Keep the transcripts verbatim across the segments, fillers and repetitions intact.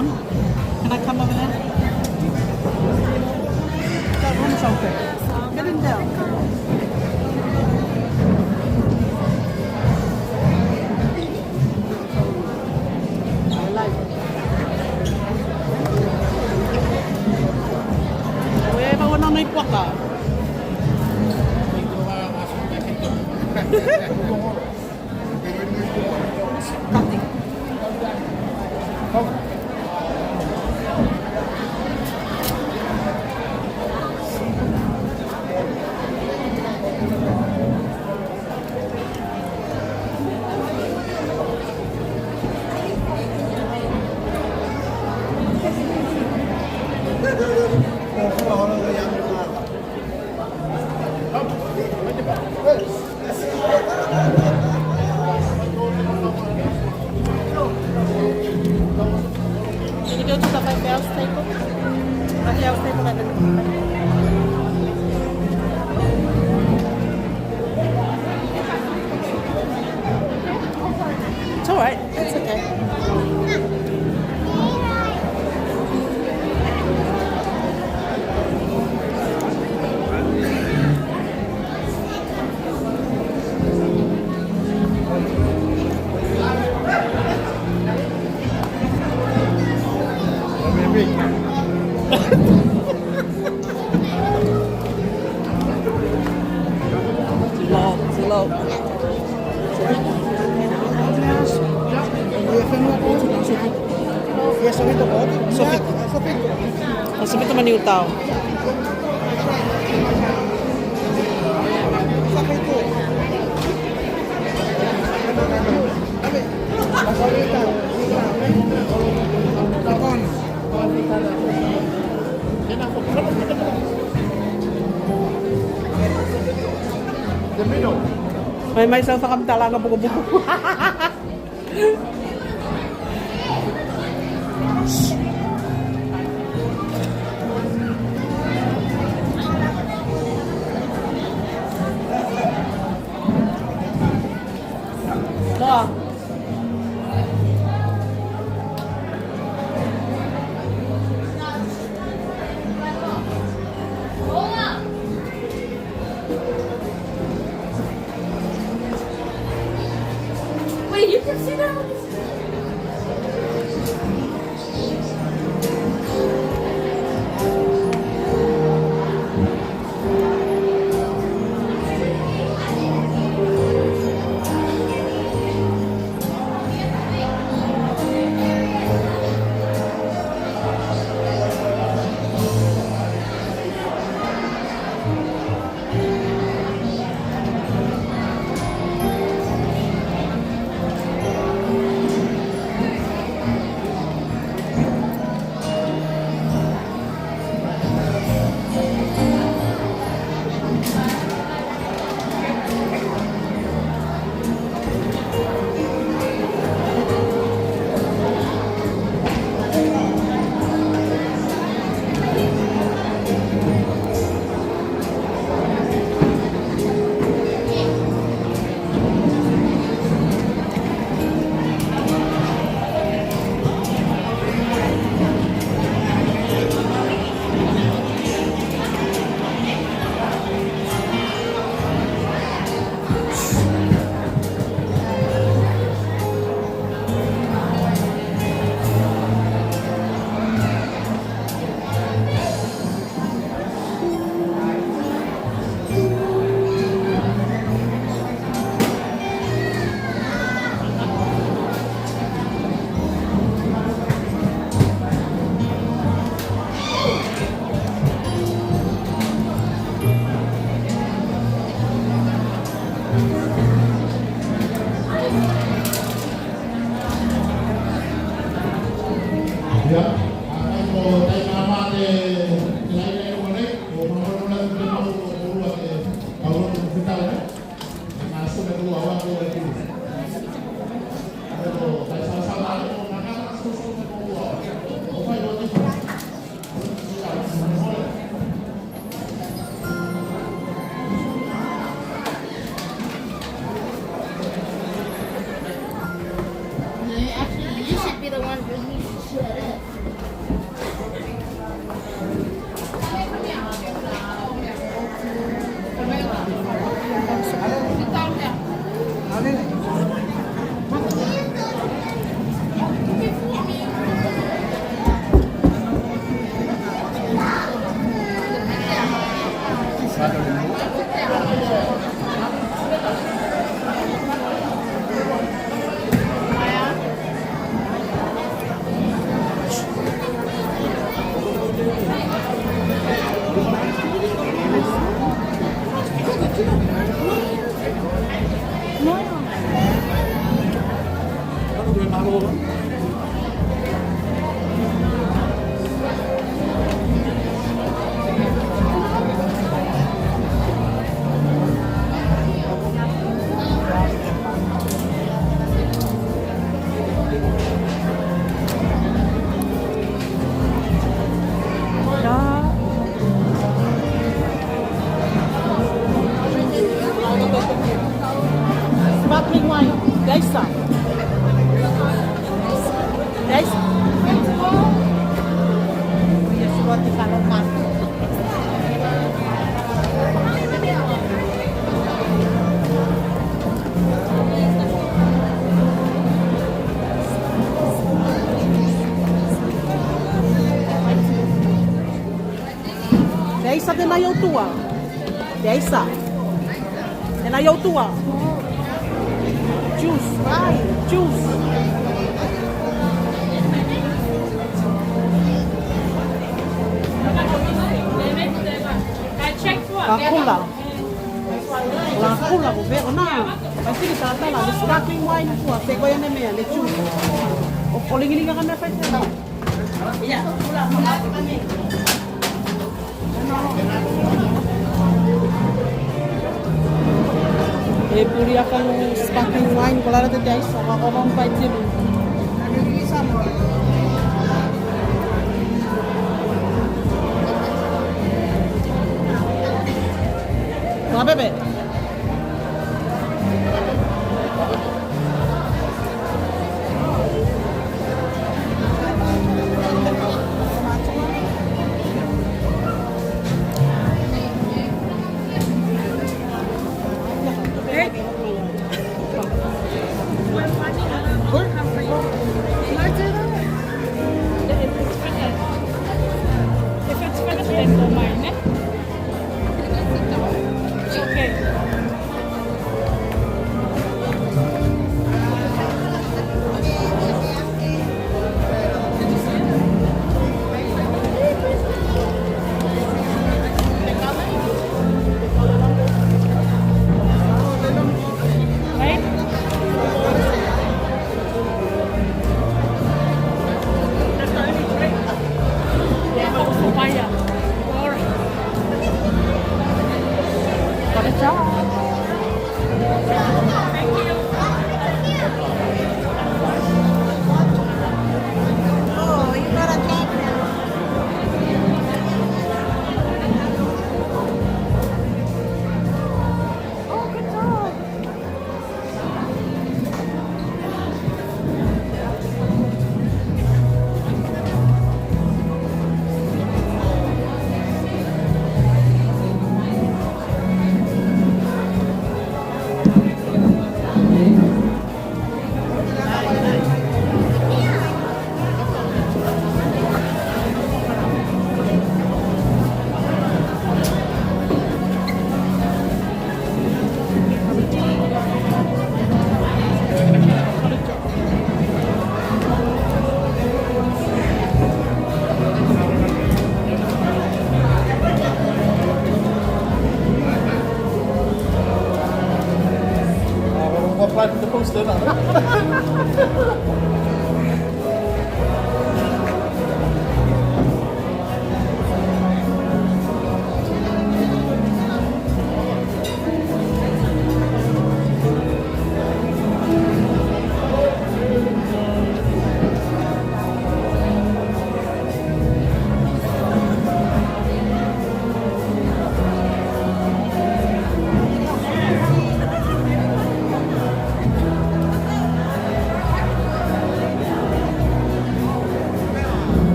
Can I come over there? That room's open. Get in there. Wherever one on Ipuaka. Can you go to the Rafael's table? Rafael's table at the It's all right. It's okay. Slow, slow. Sofito. Sofito mani utao. Mai, mai sau fakamatalaga pukupuku. Loa. Wait, you can see that one? Ia, a, ko tai mama te, te laina i luga nei, ko mama no la te mau o lua te, au o te fitau nei. Actually, you should be the one bringing the shit up. Sa tenā i ou tua. Te aisa. Tenā i ou tua. Juice. Ai, juice. Coca-Cola. Coca-Cola ko vero na. Mai sili talatala, le sparkling wine kua, se koia ne mea, le juice. O, o ligiliga ka mea fai tena. E puli aka sparkling wine, kolā la te te aisa, ko, ko, ko, fai tena. Ko, pepe. If it's finished, then go mine, eh? It's okay.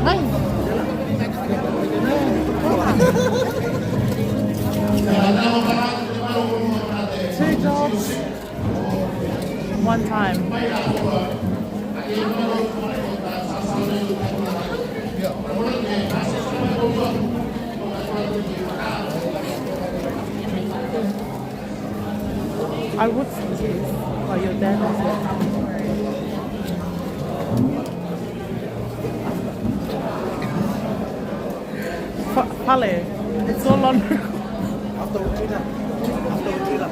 Right? Two jobs, one time. I would suggest for your dad as well. Fa-, fale, it's so long. After Uchila. After Uchila.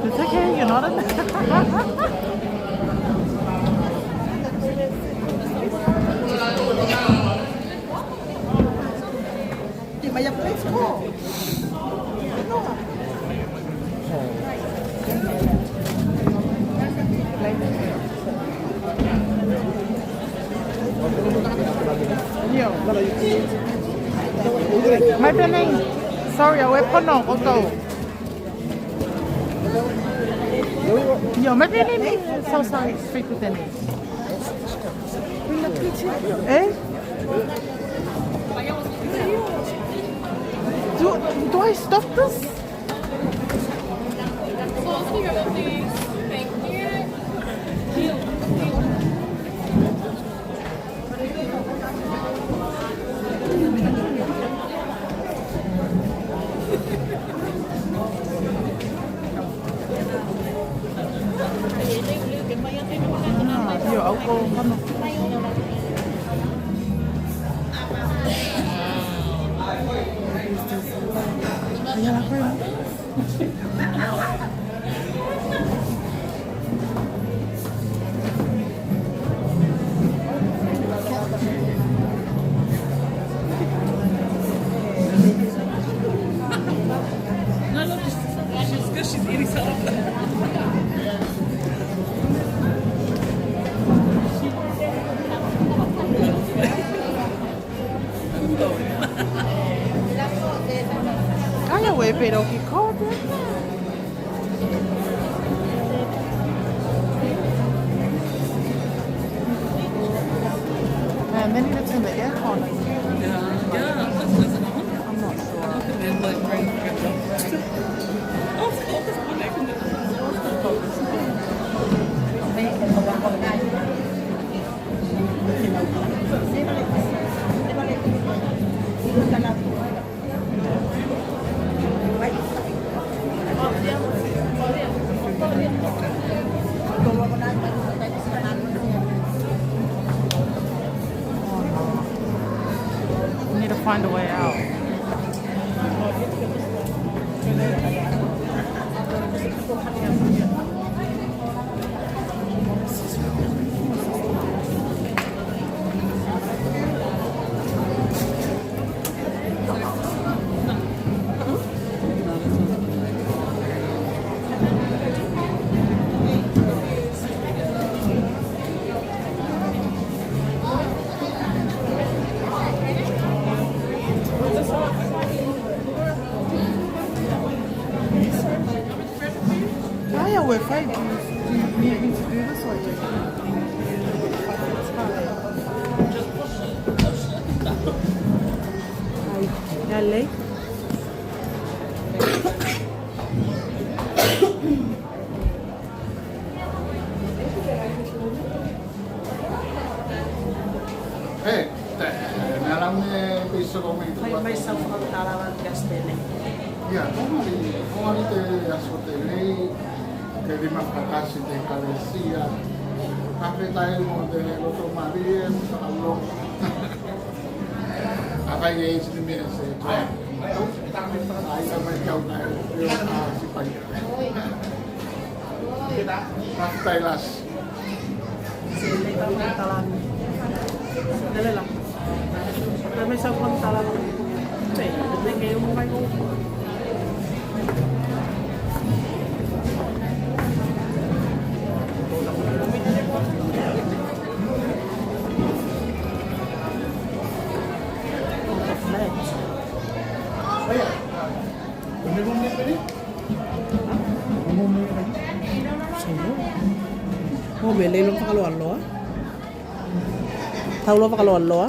It's okay, you're not in. Mai penei. Sorry, au e pono koutou. Io, mai penei. So sorry, speak with me. Eh? Do, do I stop this? Kae ua e pei loa ki ko te. And then it's in the aircon. Yeah, yeah, that's, that's an oven. I'm not sure. Look at that, like, green. Of course, it's on air conditioning. We need to find a way out. Ai, au e fai, do you, do you need me to do this or just? Ai, ia lei. E, te, mea la ne pei soko mai. Fai mai sau fakamatala ki Australia. Ia, ko mai, ko mai te Aso Tenei, ke lima fakatasi te Ekalesia. Fakafetai mo te loto malie, mo te fakalogo. A fai e isi ni mea se, ai, a mai kau na, e, a, si pai. Fakafetai lasi. O me lei loa fakaloaloa. Tau loa fakaloaloa.